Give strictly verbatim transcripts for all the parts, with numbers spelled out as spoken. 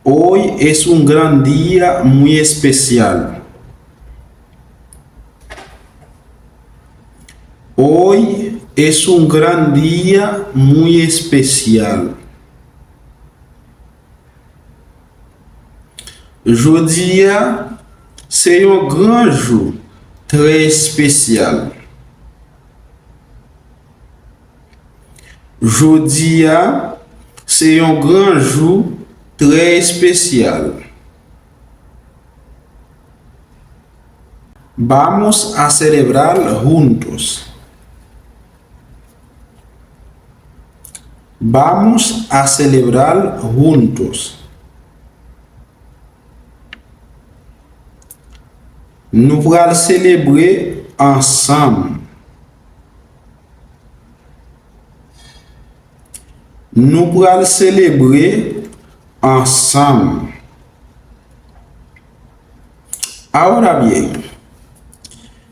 Hoy es un gran día muy especial. Hoy es un gran día muy especial. Jodi a se yon gran jou trè espesyal. Jodi a se yon gran jou trè espesyal. Vamos a celebrar juntos. Vamos a celebrar juntos. Nou pral selebre ansanm. Nou pral selebre ansanm. Ahora bien,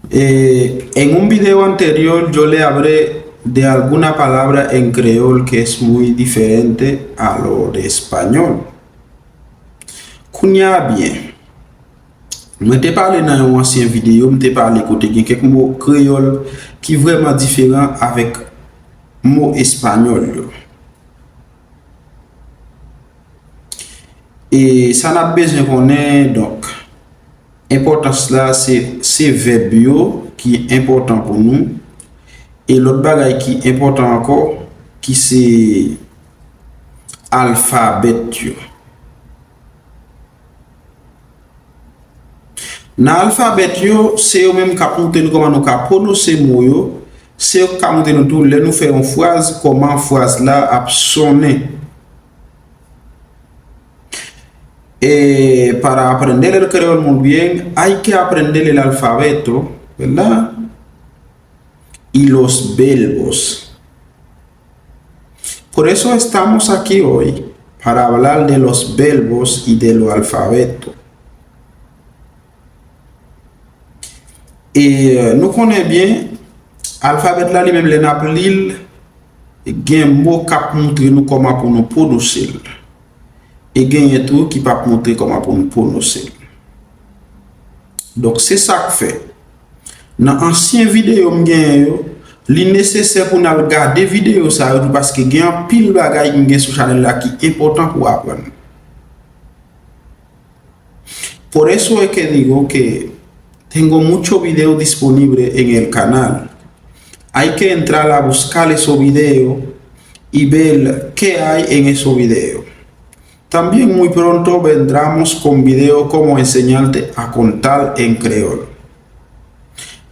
eh, en un video anterior yo le hablé de alguna palabra en creol que es muy diferente a lo de español. Kounye a byen, mwen te pale nan yon ansyen videyo, m te pale kote gen kèk mo kreyòl ki vrèman diferan avèk mo espanyòl yo. E sa n ap bezwen konnen, donk, enpòtans la, se, se vèb yo ki enpòtan pou nou. E lòt bagay ki enpòtan ankò, ki se alfabèt yo. Nan alfabèt yo, se yo menm k ap montre nou kòman nou ka pwononse mo yo, se yo k ka montre nou tou lè nou fè yon fraz, kòman fraz la ap sonnen. Eh, para aprender el creol muy bien, hay que aprender el alfabeto, ¿verdad? Y los verbos. Por eso estamos aquí hoy, para hablar de los verbos y de lo alfabeto. E, eh, nou konnen byen, alfabèt la li menm lè n ap li l, gen mo k ap montre nou kòman pou nou pwononse l. E genyen tou ki p ap montre kòman pou nou pwononse l. Donk, se sa k fè, nan ansyen videyo m genyen yo, li nesesè pou n al gade videyo sa yo tou, paske gen anpil bagay m gen sou chanèl la ki enpòtan pou w aprann. Por eso es que digo que tengo mucho video disponible en el canal. Hay que entrar a buscar esos videos y ver qué hay en esos videos. También muy pronto vendremos con video como enseñarte a contar en creol.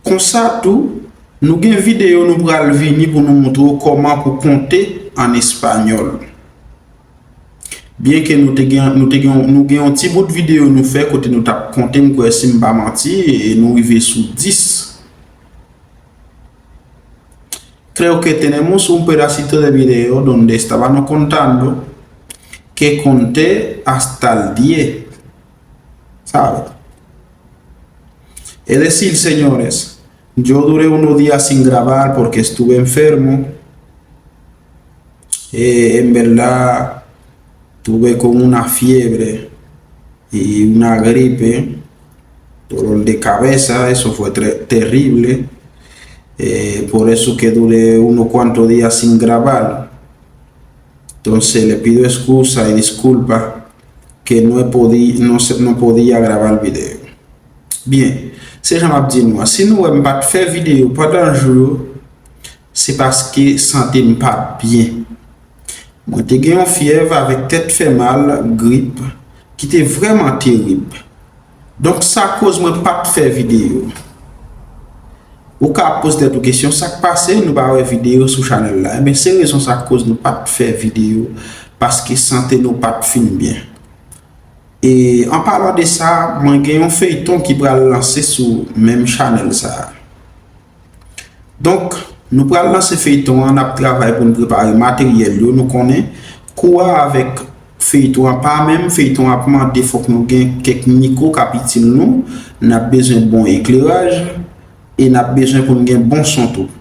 Konsa tou, nou gen videyo nou pral vini pou nou montre w kòman pou konte an espanyòl. Byenke nou te gen, nou te gen, nou gen yon ti bout videyo nou fè kote nou t ap konte, m kwè si m pa manti, e nou rive sou dis. Creo que tenemos un pedacito de video donde estaban contando que conté hasta el diez. ¿Sabe? Es decir, señores, yo duré unos días sin grabar porque estuve enfermo. Eh, en verdad, tuve con una fiebre y una gripe, dolor de cabeza, eso fue tre- terrible. Eh, por eso que duré unos cuantos días sin grabar. Entonces le pido excusa y disculpa que no he podi- no, se- no podía grabar video. Byen, se jan m ap di nou an, si nou wè m pa t fè videyo pandan jou yo, se paske sante m pa t byen. Mwen te gen yon fyèv avèk tèt fè mal, grip, ki te vrèman terib. Donk, sa koz mwen pa t fè videyo. Ou ka ap poze tèt ou kesyon, sa k pase nou pa wè videyo sou chanèl la? Ebyen, se rezon sa k koz nou pa t fè videyo, paske sante nou pa t fin byen. E, an palan de sa, mwen gen yon feyton ki pral lanse sou menm chanèl sa a. Donk, nou pral lanse feyton an, n ap travay pou n prepare materyèl yo. Nou konnen kou a avèk feyton an pa menm, feyton an ap mande fòk nou gen kèk mikwo k ap itil nou, n ap bezwen bon ekleraj, e n ap bezwen pou n gen bon son tou.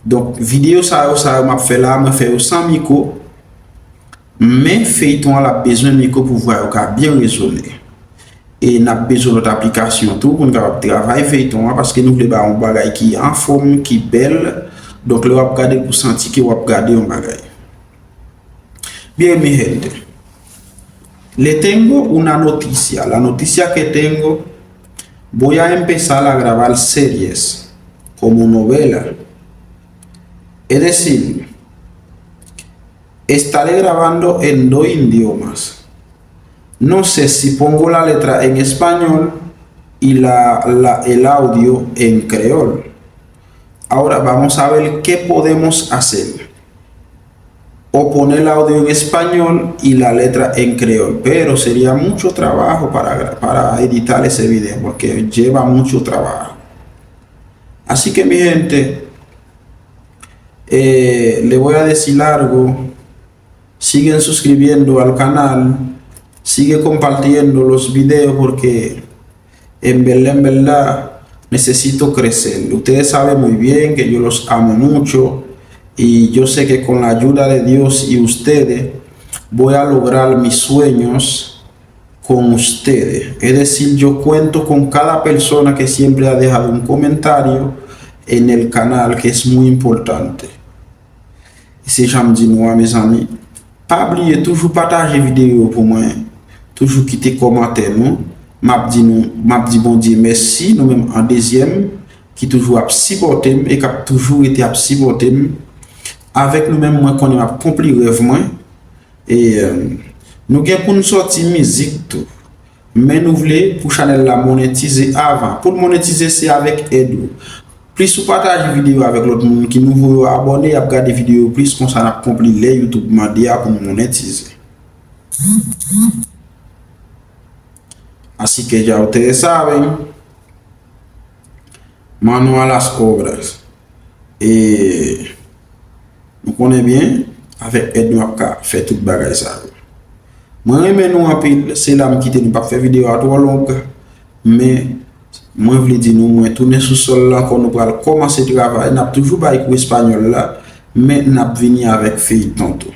Donk, videyo sa yo, sa yo m ap fè la, mwen fè yo san mikwo. Men feyton an l ap bezwen mikwo pou vwa yo ka byen rezone. E n ap bezwen lòt aplikasyon tou pou n kapab travay feyton an, paske nou vle ba yon bagay ki anfòm, ki bèl. Donk lè w ap gade l, pou santi ke w ap gade yon bagay. Bien, mi gente. Le tengo una noticia. La noticia que tengo, voy a empezar a grabar series como novela. Es decir, estaré grabando en dos idiomas. No sé si pongo la letra en español y la, la, el audio en creol. Ahora vamos a ver qué podemos hacer. O poner el audio en español y la letra en creol, pero sería mucho trabajo para, para editar ese video porque lleva mucho trabajo. Así que, mi gente, eh, le voy a decir algo. Sigan suscribiendo al canal, sigue compartiendo los videos porque en verdad, en verdad, necesito crecer. Ustedes saben muy bien que yo los amo mucho y yo sé que con la ayuda de Dios y ustedes voy a lograr mis sueños con ustedes. Es decir, yo cuento con cada persona que siempre ha dejado un comentario en el canal, que es muy importante. E se jan m di nou an, mezanmi, pa bliye toujou pataje videyo yo pou mwen, toujou kite kòmantè nou. M ap di nou, m ap di Bondye mèsi, nou menm an dezyèm, ki toujou ap sipòte m e k ap toujou rete ap sipòte m. Avèk nou menm, mwen konnen m ap konpli rèv mwen. E, euh, nou gen pou n sòti mizik tou. Men nou vle pou chanèl la monetize avan. Pou l monetize, se avèk èd ou. Plis ou pataje videyo avèk lòt moun ki nouvo yo abòne, y ap gade videyo plis, konsa n ap konpli lè YouTube mande a pou n monetize. Así que ya ustedes saben, mano a las obras. E nou konnen byen, avèk èd nou ap ka fè tout bagay sa yo. Mwen renmen nou anpil, se la m kite nou, m p ap fè videyo a twò long, men mwen vle di nou, mwen tounen sou sòl la ankò, nou pral kòmanse travay, n ap toujou bay kou espanyòl la, men n ap vini avèk feyton tou.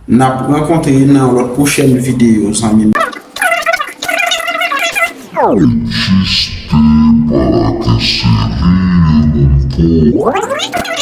N ap rankontre nan yon lòt pwochèn videyo, zanmi m. Existe para que se ríe un poco.